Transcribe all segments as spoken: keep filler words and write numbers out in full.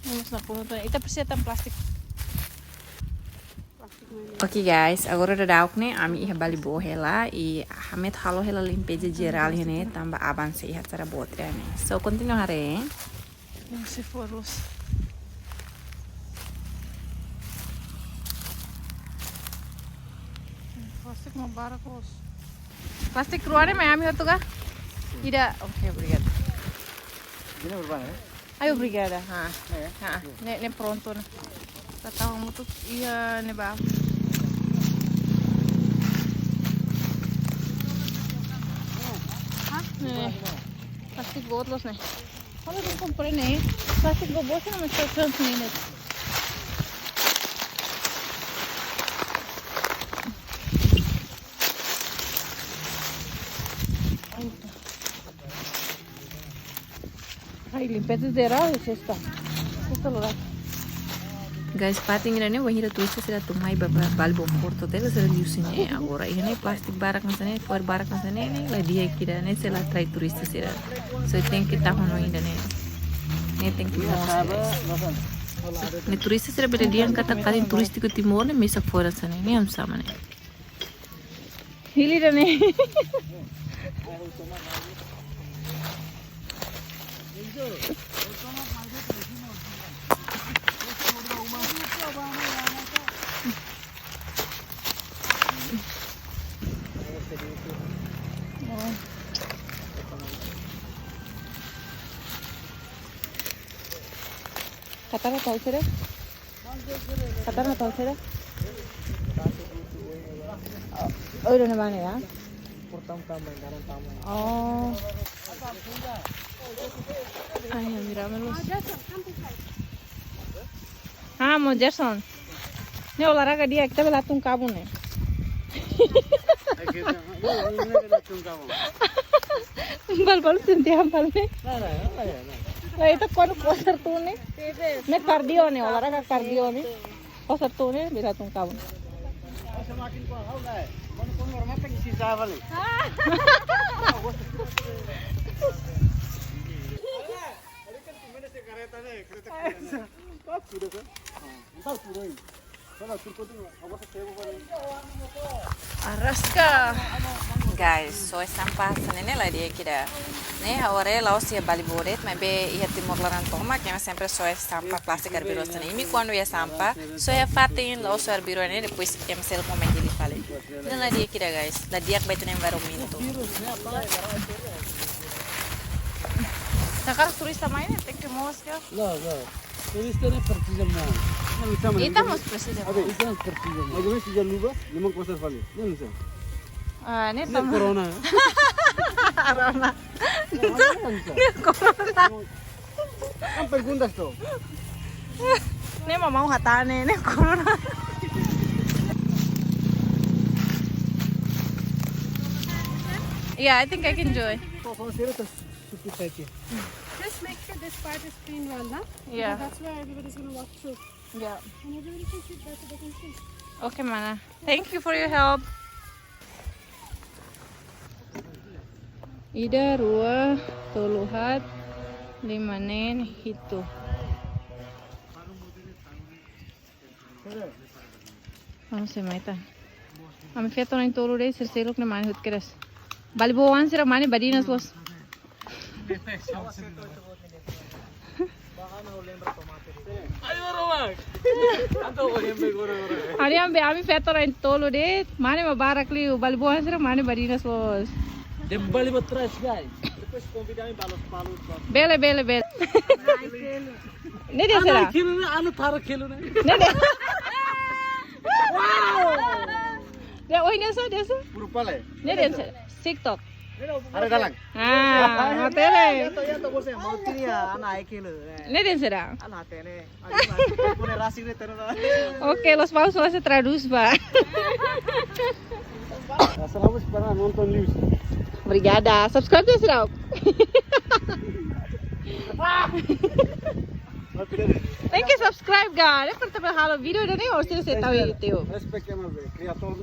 Vamos na ponta. Ita presiza tan plástiku. Oke guys, agora daudauk ne'e, ami iha Balibo hela, i ami atu halo hela limpeza jerál iha ne'e, tanba aban sei iha acara boot iha ne'e. So, kontinua haree. Não se for los. Plástiku mak barak los. Plástiku rua ne'e mai ami hotu ka? Ida. Oke, obrigada. Ini berapa ya? Ai, obrigada. Ha. Ne'e, ya? Ha. Ne'e, ne'e prontu ona. Tau hamutuk iha ne'ebá. Ha? Ne'e. Plástiku boot los ne'e. Kalau tu komprende, plástiku boot los ne'e, mas só são meninas. Ai, limpeza jerál, sesta. Sesta loraik. Guys, fatin ida-ne'e, wainhira turista sira atu mai ba, ba, Balibo Fort Hotel, sira liu husi ne'e. Agora, iha ne'e plástiku barak hanesan ne'e, fo'er barak hanesan ne'e, ne'e, la di'ak ida-ne'e, sei la atrai turista sira. So, tenke tahun no ida-ne'e. Ne'e tenke mós, guys. Ne'e turista sira bele dehan katak fatin turístiku Timor ne'e mesak fo'er hanesan ne'e, ne'e oinsá mak ne'e. Hili ida-ne'e. Katar tau sira? Katar tau sira? Oh, udah mana ya? Oh. Ai, ami rame los. Ah, mo Gerson. Ne'e olahraga di'ak, ita bele hatun kabun ne'e. Balu-balu sente hambal ne'e. Nah, ita kuandu kosar tun ne'e. Ne'e kardio ne'e, olahraga kardio ne'e. Kosar tun ne'e, bele hatun kabun. Araska. Guys, soe sampah hanesan ne'e la di'ak ida. Ne'e, ha'u haree la'ós iha Balibo de'it, maibé iha Timor laran tomak, ema sempre soe sampah plástiku arbiru hanesan ne'e. Imi kuandu iha sampah, soe iha fatin, la'ós soe arbiru ne'e, depois ema seluk mai dili fali. Ne'e la di'ak ida, guys. La di'ak ba ita-nia environmentu. Hakarak turista mai ne'e, tenke mós ka? Não, não. Turista ne'e presiza mós. Ita mós presiza mós. Ita mós presiza mós. Agora sija luba, ne'e mak kosar fali. Ne'e oinsá? Ah, ne'e. Ne'e tama. Corona. Corona. Ne'e oinsá? Ne'e corona. Kan perguntas tu. Ne'e mak maun hatene, ne'e corona. Yeah, I think I can do it. Kau, kau serius tu? Suki saja. Just make sure this part is clean well, na? Yeah. Because that's where everybody's gonna walk through. Yeah. And everybody can see better, they can see. Okay, mana. Thank you for your help. Ida, rua, tolu, haat, lima, neen, hitu. Vamos, se meta. Ami feto na'in-tolu de'it, sira seluk ne'e mane hotu kedas. Baliboan sira mane badinas los. Ayo, Romak. Anto, oke, baik, orang, orang. Ari ambe ami feto na'in-tolu de'it, mane mak barak liu, baliboan sira mane badinas los. Dem bali ba trás, guys. Depois convida ami ba los palu, ba. Bele, bele, bele. Ne'e dehan saida? Anu kilu ne'e, anu tara kilu ne'e. Ne'e dehan. Wow! Dehan, oh, ne'e sá, ne'e sá? Purpale. Ne'e dehan saida? TikTok. Ada dalang. Ah, hatene. Ya to, ya to, bos, ya, mau tini ya, anak kilu. Ne'e dehan saida? Anak hatene. Aduh, pone rasik ne'e terus. Oke, los paus, los tradús ba. Selamat para nonton news. Obrigada. Subscribe ya, sira. Tenke subscribe, guys. Para ita halo vídeo ida-ne'e, harus sira sei tau iha YouTube. Respect ya, mas, kreator.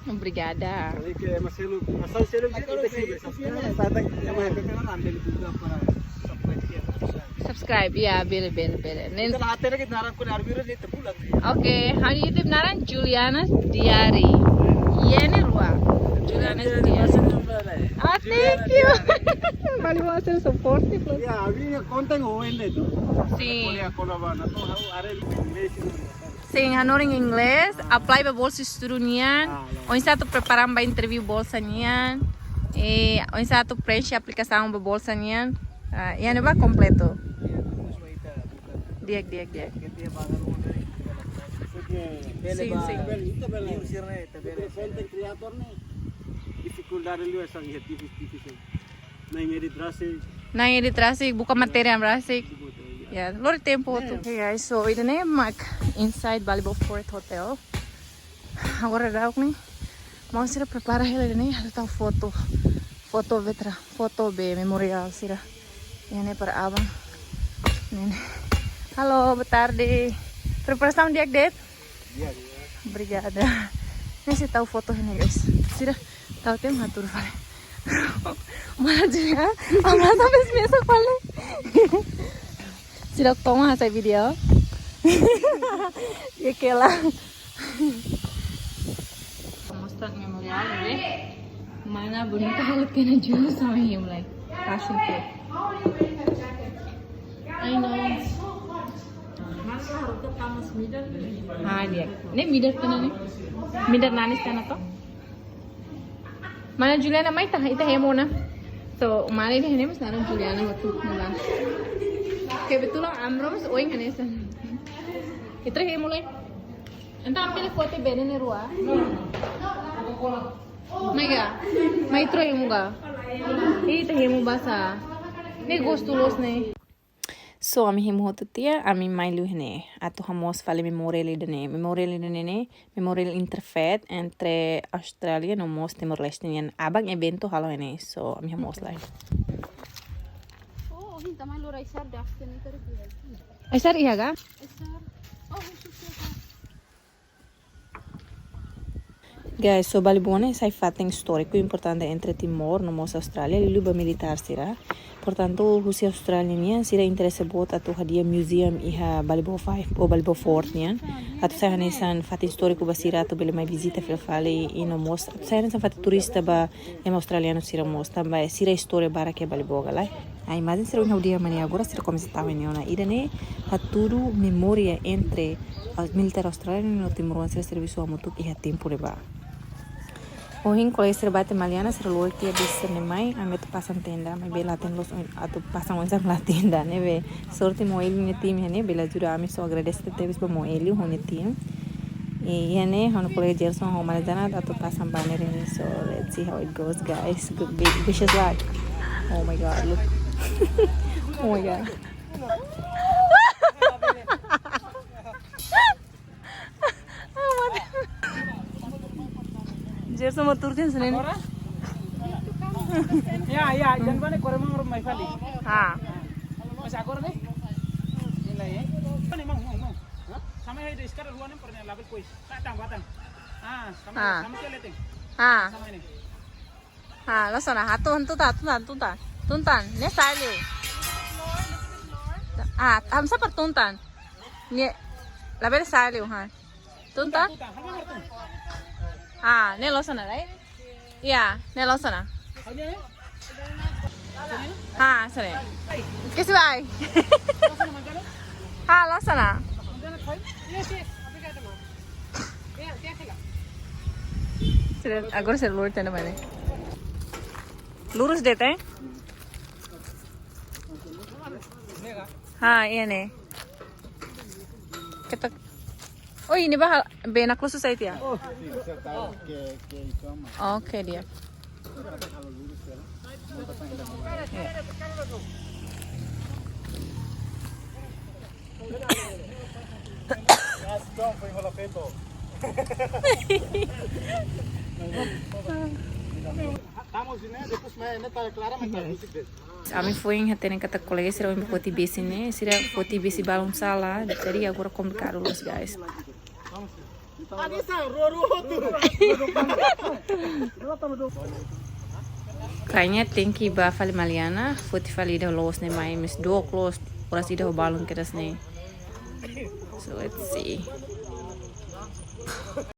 Obrigada. Oke, mas selu, asal selu kita sih, subscribe. Saya tak, ya, mas, kita ambil juga para subscribe. Subscribe. Subscribe, ya, bele, bele, bele. Ne'e ita la hatene ke naran ko arbiru ni tepulak. Oke, ha'u-nia YouTube naran Juliana Diari. Iha ne'e rua. Juliana Diari. Ah, thank you. Balibo sira supportive loos. Ya, abri konten ho ele tu. Sin. Boleh aku lawan atau ha'u are. Sin, hanorin inglés, apply ba bolsa estudu nian. Ah, ya. Oinsá atu prepara ba interview bolsa nian. Eh, oinsá atu preenxe aplikasaun ba bolsa nian. Ah, iha ne'ebá kompletu. Di'ak, di'ak, di'ak. Sin, sin. Content creator ne'e difikuldade liu esa iha tipis-tipis. Na'in edit rasik. Na'in edit rasik, buka materiál rasik. Ya, lori tempu hotu. Hey guys, so ida-ne'e mak inside Balibo Fort Hotel. Agora daudaun ne'e maun sira prepara hela ida-ne'e, atu tau foto. Foto veteran, foto be memoriál sira. Iha ne'e para aban. Ne'e ne'e. Halo, boa tarde. Preparasaun di'ak de'it? Obrigada. Ne'e sira tau foto iha ne'e, guys. Sira tau tem atur fali. Mana dia? Ama sampai semesa fali. Sira toma hasai video. Ya kela. Mostra memoriál, be. Mana bonita halo tiha ona jus sama him lai. Passion fruit. I know. Ah, di'ak. Ne'e middle tiha ona ne'e. Middle nanis tiha ona to. Mana Juliana mai ita, ita hemu ona. So, mana ida ne'e mós naran Juliana waktu mula. Kebetulan amramos oin hanesan. Ita hemu lai. Entaun ami bele foti bene ne'e rua. Mai ga? Mai troka hemu ga? Ita hemu basa. Ne'e gostu loos ne'e. So, ami hemu hotu tiha, ami mai liu iha ne'e. Atu hamoos fali memoriál ida-ne'e. Memoriál ida-ne'e ne'e, memoriál interfaith entre Austrália no mós Timor-Leste nian. Aban eventu halo iha ne'e. So, ami hamoos lai. Oh, hinta mai lo raisar dak sini terus ya. Aisar iha ga? Aisar. Oh, husu, husu. Guys, so Balibo ne'e sai fatin istóriku importante entre Timor no mós Austrália, liuliu ba militár sira. Portantu, husi Austrália nian, sira interese boot atu hadi'a museum iha Balibo Five ou Balibo Fort nian. Atu sai hanesan fatin istóriku ba sira atu bele mai vizita fila fali i no mós atu sai hanesan fatin turista ba ema australianu sira mós tanba sira istória barak iha Balibo ga lae. Ai, imajen sira ohin ha'u dehan mak ne'e agora sira komesa tau iha ne'e ona. Ida-ne'e hatudu memória entre, ah, militár australianu no timoroan sira servisu hamutuk iha tempu ne'ebá. Ohin kolega sira bá tiha Maliana sira lori tiha besi sira-ne'e mai, ami atu pasang tenda, maibé la hatene loos oin-, atu pasang oinsá mak la tenda, ne'ebé sorte Moeli nia tim iha ne'e bele ajuda ami, so agradese tebes ba Moeli ho nia tim. I iha ne'e, ha'u-nia kolega Gerson ho mana Jana atu pasang banner ne'e, so let's see how it goes, guys. Good, be-, wish us luck. Oh my God, look. Oh my God. Gerson mau turun sini. Agora? Ya, ya, jangan balik, korang mau rumah Ifali. Ah. Mas agora ne'e? Ini ya. Ini mau, mau, mau. Hah? Sama ya, di sekarang ruangan pernah label kuis. Batang, batang. Ah, sama, ah, sama sekali, Teng. Ah. Sama ini. Ah, loos ona, ha, tun, tun tan, tun tan, tun tan. Tun tan, ne'e sa'e liu. Ah, hamsa para tun tan. Ne'e, labele sa'e liu, ha. Tun tan. Ah, ne'e loos ona, right? Ya, ne'e loos ona. Ha, sini. Kesi bai. Ha, loos ona. Sira, agora sira lori tiha ona mai ne'e. Lurus de'it, eh? Ha, iha ne'e. Kita, oh, ne'ebá bee naklusu sai tiha. Oke, di'ak. Ami foin hatene katak kolega sira ohin bá foti besi ne'e, sira foti besi balun sala, jadi agora komplikadu loos, guys. Kayaknya tenke ba fali Maliana, foti fali ida loos ne'e mai, mais dook loos, oras ida ho balun kedas ne'e. So let's see.